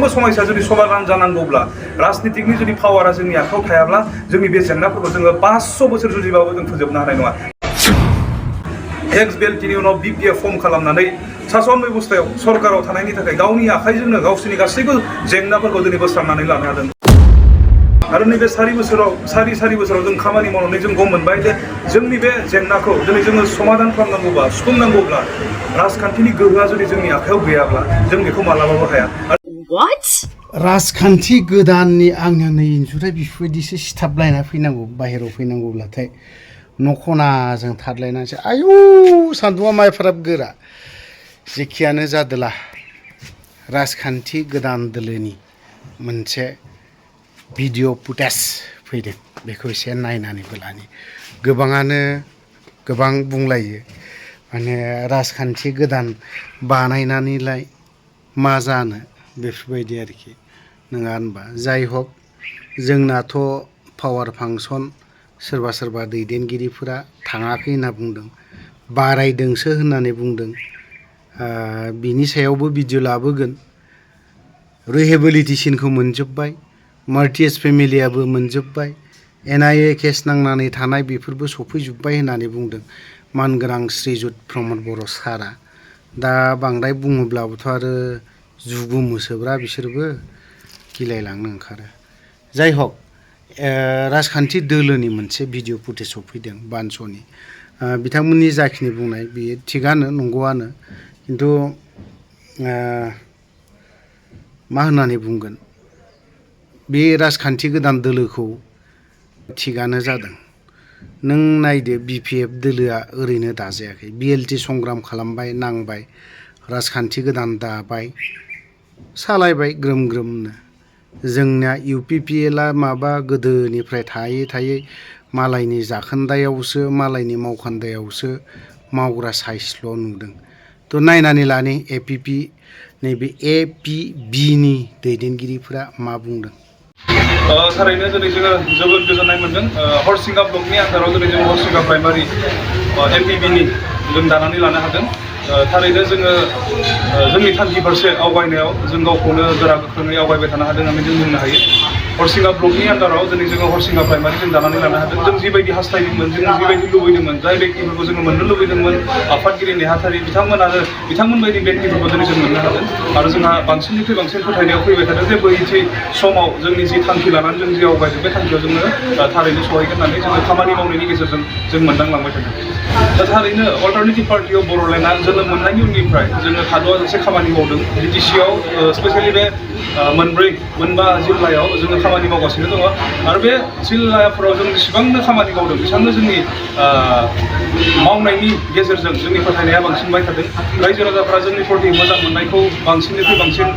मोनफ्रोमबो समस्या जुदि समाधान जानांगौब्ला राजनितिकनि जुदि पावारा जोंनि आखायाव थायाब्ला जोंनि बे जेंनाफोरखौ जोङो 500 बोसोर जुदिबाबो जों फोजोबनो हानाय नङा एक्स बेल्टनि उनाव बिपिएफ फर्म खालामनानै सासन बेबस्थायाव सरकाराव थानायनि थाखाय गावनि आखाइजोंनो गावसोरनि गासैबो जेंनाफोरखौ दिनै बोस्रांनानै लानो हादों आरो नैबे सारि बोसोराव जों खामानि मावनानै जों गम मोनबाय जे जोंनि बे जेंनाखौ दिनै जोङो समाधान खालामनांगौबा सुफुंनांगौब्ला राजखान्थिनि गोहोआ जुदि जोंनि आखायाव गैयाब्ला जों बेखौ मालाबाबो हाया राजखान्थि गोदाननि आङो नै इन्जुराय बेफोरबायदिसो सिथाबलायना फैनांगौ बाहेराव फैनांगौब्लाथाय नखनाजों थादलायनानैसो आयु सान्दुंआ माइफोराब गोरा जेखियानो जादोला राजखान्थि गोदान दोलोनि मोनसे भिडिअ फुटेज फैदों बेखौ एसे नायनानैबो लानि गोबाङानो गोबां बुंलायो माने राजखान्थि गोदान बानायनानैलाय मा जानो बेफोरबायदि आरोखि नङा होनबा जाय हक जोंनाथ' पावार फांसन सोरबा सोरबा दैदेनगिरिफोरा थाङाखै होनना बुंदों बारायदोंसो होननानै बुंदों बिनि सायावबो भिडिअ लाबोगोन रिहेबिलिटेसनखौ मोनजोब्बाय मार्टिएस फेमिलियाबो मोनजोब्बाय एनआइए केस नांनानै थानाय बेफोरबो सफैजोब्बाय होननानै बुंदों मानगोनां श्रीजुत प्रमद बर' सारा दा बांद्राय बुङोब्लाबोथ' आरो जुगु मोसोब्रा बिसोरबो गिलायलांनो ओंखारो जाय हक राजखान्थि दोलोनि मोनसे भिडिअ फुटेज सफैदों बानस'नि बिथांमोननि जाखिनि बुंनाय बेयो थिगानो नंगौआनो खिन्थु मा होननानै बुंगोन बे राजखान्थि गोदान दोलोखौ थिगानो जादों नों नायदो बिपिएफ दोलोआ ओरैनो दाजायाखै बिएलटि संग्राम खालामबाय नांबाय राजखान्थि गोदान दाबाय सालायबाय ग्रोम ग्रोमनो जोंना इउपिपिएलआ माबा गोदोनिफ्राय थायै थायै मालायनि जाखोन्दायावसो मालायनि मावखान्दायावसो मावग्रा साइसल' नुदों थ' नायनानै लानि एपिपि नैबे एपिबिनि दैदेनगिरिफोरा मा बुंदों थारैनो दिनै जोङो जोबोद गोजोननाय मोन्दों हरसिंगा ब्लकनि आन्दाराव दिनै जों हरसिंगा प्राइमारि एपिबिनि जों दानानै लानो हादों थारैनो जोङो जोंनि थांखि फारसे आवगायनायाव जों गावखौनो गोरा गोख्रोङै आवगायबाय थानो हादों होननानै जों बुंनो हायो हरसिंगा ब्लकनि आन्दाराव दिनै जोङो हरसिंगा प्राइमारि जों दानानै लानो हादों जों जिबायदि हास्थायदोंमोन जों जिबायदि लुबैदोंमोन जाय बेक्तिफोरखौ जोङो मोननो लुबैदोंमोन आफादगिरि नेहाथारि बिथांमोन बायदि बेक्तिफोरखौ दिनै जों मोननो हादों आरो जोंहा बांसिननिख्रुइ बांसिन फोथायनायाव फैबाय थादों जे बै समाव जोंनि जि थांखि लानानै जों जि आवगायदों बे थांखियाव जोङो थारैनो सहैगोन होननानै जोङो खामानि मावनायनि गेजेरजों जों मोनदांलांबाय थादों दा थारैनो अल्टारनेटिभ पार्टि अफ बर'लेण्डआ जोनोम मोननायनि उननिफ्राय जोङो थाद'आजासे खामानि मावदों बिटिसिआव स्पेसियेलि बे मोनबा जिल्लायाव जोङो खामानि मावगासिनो दङ आरो बे जिल्लाफोराव जों जेसेबांनो खामानि मावदों बेसेबांनो जोंनि मावनायनि गेजेरजों जोंनि फोथायनाया बांसिनबाय थादों रायजो राजाफ्रा जोंनि प्रति मोजां मोननायखौ बांसिननिख्रुइ बांसिन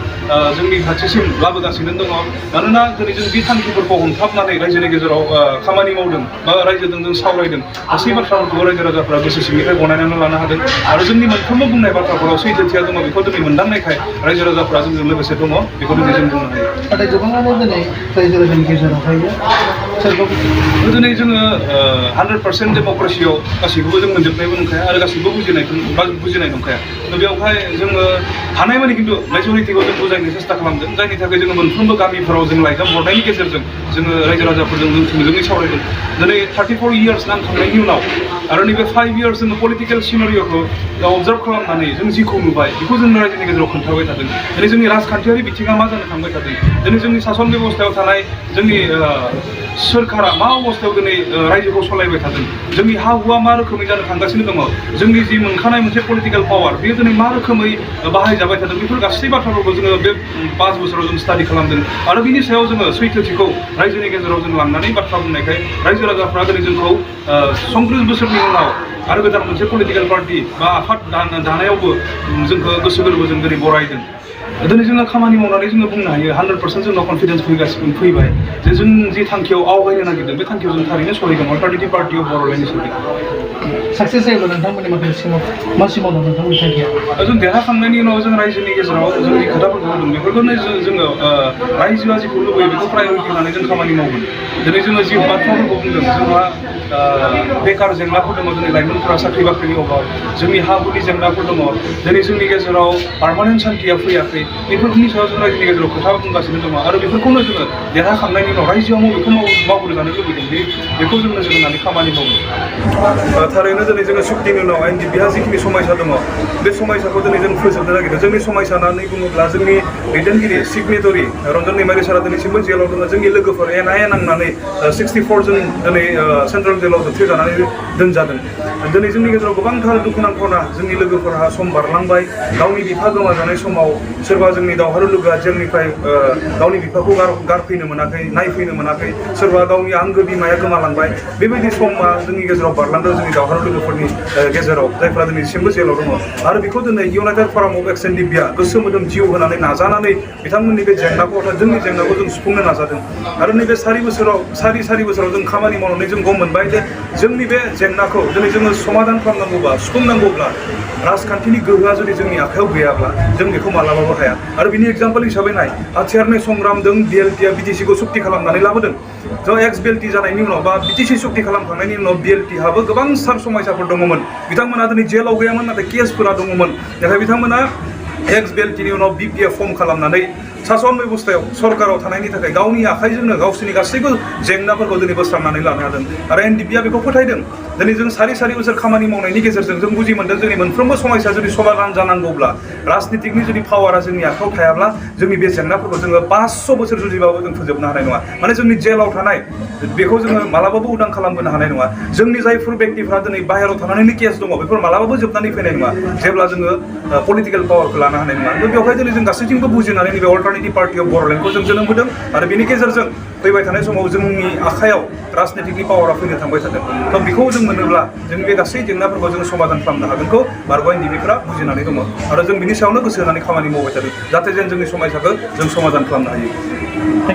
जोंनि खाथिसिम लाबोगासिनो दङ मानोना दिनै जों बे थांखिफोरखौ हमथाबनानै रायजोनि गेजेराव खामानि मावदों बा रायजोजों जों सावरायदों गासै बाथ्राफोरखौ रायजो राजाफ्रा गोसो सिंनिफ्राय गनायनानै लानो हादों आरो जोंनि मोनफ्रोमबो बुंनाय बाथ्राफोराव सैथोथिया दङ बेखौ दिनै मोनदांनायखाय रायजो राजाफ्रा जोंजों लोगोसे दङ बेखौ दिनै जों बुंनो हायो नाथाय गोबाङानो दिनै रायजो राजानि गेजेरावहाय दिनै जोङो 100% डेम'क्रेसियाव गासैखौबो जों मोनजोबनायबो नंखाया आरो गासैबो बुजिनाय नंखाया बेवहाय जोङो हानायमानि खिन्थु मेजरिटिखौ जों बुजायनो सेस्था खालामदों जायनि थाखाय जोङो मोनफ्रोमबो गामिफोराव जों लाइजाम हरनायनि गेजेरजों जोङो रायजो राजाफोरजों जों थोंजोङै सावरायदों दिनै 34 इयार्स नांखांनायनि उनाव आरो नैबे 5 इयार्स जोङो पलिटिकेल सिनारिय'खौ अबजार्भ खालामनानै जों जिखौ नुबाय बेखौ जों रायजोनि गेजेराव खोन्थाबाय थादों दिनै जोंनि राजखान्थियारि बिथिङा मा जानो थांबाय थादों दिनै जोंनि सासन बेबस्थायाव थानाय जोंनि सोरखारा मा अबस्थायाव दिनै रायजोखौ सालायबाय थादों जोंनि हा हुआ मा रोखोमै जानो थांगासिनो दङ जोंनि जि मोनखानाय मोनसे पलिटिकेल पावार बेयो दिनै मा रोखोमै बाहायजाबाय थादों बेफोर गासै बाथ्राफोरखौ जोङो बे 5 बोसोराव जों स्टाडि खालामदों आरो बिनि सायाव जोङो सैथोथिखौ रायजोनि गेजेराव जों लांनानै बाथ्रा बुंनायखाय रायजो राजाफ्रा दिनै जोंखौ 34 बोसोरनि उनाव आरो गोदान मोनसे पलिटिकेल पार्टि बा आफाद दानायावबो जोंखौ गोसो गोरबोजों दिनै बरायदों दिनै जोङो खामानि मावनानै जोङो बुंनो हायो 100% जोंनाव कनफिडेन्स फैबाय जे जों जि थांखियाव आवगायनो नागिरदों बे थांखियाव जों थारैनो सहैगोन अल्टारनेटिभ पार्टि अफ बर'लेण्डनि सोरगिदिं साक्सेस जायोब्ला नोंथांमोननि माखासे मासिमाव नोंथांमोननि थांखिया जों देरहाखांनायनि उनाव जों रायजोनि गेजेराव जों जि खोथाफोरखौ होदों बेफोरखौनो जोङो रायजोआ जिखौ लुबैयो बेखौ प्रायरिटि होनानै जों खामानि मावगोन दिनै जोङो जि बाथ्राफोरखौ बुंदों जोंहा बेकार जेंनाफोर दङ दिनै लाइमोनफोरा साख्रि बाख्रिनि अभाब जोंनि हा हुनि जेंनाफोर दङ दिनै जोंनि गेजेराव पार्मानेन्ट सान्थिया फैयाखै बेफोरनि सायाव जों रायजोनि गेजेराव खोथा बुंगासिनो दङ आरो बेफोरखौनो जोङो देरहाखांनायनि उनाव रायजोआव बेखौ मावबोनो जानो लुबैदों बेखौ जों नोजोर होनानै खामानि मावो थारैनो दिनै जोङो सुक्तिनि उनाव NDPहा जिखिनि समायसा दङ बे समायसाखौ दिनै जों फोजोबनो नागिरदों जोंनि समायसा होननानै बुङोब्ला जोंनि दैदेनगिरि सिगनेटरि रन्जन दैमारि सारा दिनैसिमबो जेलाव दङ जोंनि लोगोफोर NIA नांनानै 64 जों दिनै सेन्ट्रेल जेलाव जोबथेजानानै दोनजादों दिनै जोंनि गेजेराव गोबांथार दुखुनांथावना जोंनि लोगोफोरहा सम बारलांबाय गावनि बिफा गोमाजानाय समाव सोरबा जोंनि दावहारु लोगोआ जेलनिफ्राय गावनि बिफाखौ गारफैनो मोनाखै नायफैनो मोनाखै सोरबा गावनि आंगो बिमाया गोमालांबाय बेबायदि समा जोंनि गेजेराव बारलांदों जोंनि दावहारु लोगोफोरनि गेजेराव जायफ्रा दिनैसिमबो जेलाव दङ आरो बेखौ दिनै इउनाइटेड फराम अफ एक्स NDPआ गोसो मोदोम जिउ होनानै नाजानानै बिथांमोननि बे जेंनाखौ अर्थात जोंनि जेंनाखौ जों सुफुंनो नाजादों आरो नैबे सारि बोसोराव जों खामानि मावनानै जों गम मोनबाय जे जोंनि बे जेंनाखौ दिनै जोङो समाधान खालामनांगौबा सुफुंनांगौब्ला राजखान्थिनि गोहोआ जुदि जोंनि आखायाव गैयाब्ला जों बेखौ मालाबाबो हाया आरो बिनि एग्जाम्पल हिसाबै नाय हाथियारनि संग्रामजों BLTआ BTCखौ सुक्ति खालामनानै लाबोदों ज' एक्स BLT जानायनि उनाव बा BTC सुक्ति खालामखांनायनि उनाव BLTहाबो गोबां समयसाफोर दङमोन बिथांमोना दिनै जेलाव गैयामोन नाथाय केसफोरा दङमोन नाथाय बिथांमोना एक्स BLTनि उनाव BPF फर्म खालामनानै सासन बेबस्थायाव सरकाराव थानायनि थाखाय गावनि आखाइजोंनो गावसोरनि गासैबो जेंनाफोरखौ दिनै बोस्रांनानै लानो हादों आरो NDPआ बेखौ फोथायदों दिनै जों सारि बोसोर खामानि मावनायनि गेजेरजों जों बुजि मोनदों जोंनि मोनफ्रोमबो समस्या जुदि समाधान जानांगौब्ला राजनितिकनि जुदि पावारा जोंनि आखायाव थायाब्ला जोंनि बे जेंनाफोरखौ जोङो 500 बोसोर जुदिबाबो जों फोजोबनो हानाय नङा माने जोंनि जेलाव थानाय बेखौ जोङो मालाबाबो उदां खालामबोनो हानाय नङा जोंनि जायफोर बेक्तिफ्रा दिनै बाहेरायाव थानानैनो केस दङ बेफोर मालाबाबो जोबनानै फैनाय नङा जेब्ला जोङो पलिटिकेल पावारखौ लानो हानाय नङा बेवहाय दिनै जों गासैथिंबो बुजिनानै नैबे अल्टारनेटिभ पार्टि अफ बर'लेण्डखौ जों जोनोम होदों आरो बेनि गेजेरजों फैबाय थानाय समाव जोंनि आखायाव राजनितिकनि पावारा फैनो थांबाय थादों थ' बेखौ जों मोनोब्ला जोंनि बे गासै जेंनाफोरखौ जों समाधान खालामनो हागोनखौ बारग' NDPफ्रा बुजिनानै दङ आरो जों बिनि सायावनो गोसो होनानै खामानि मावबाय थादों जाहाथे जोंनि समस्याखौ जों समाधान खालामनो हायो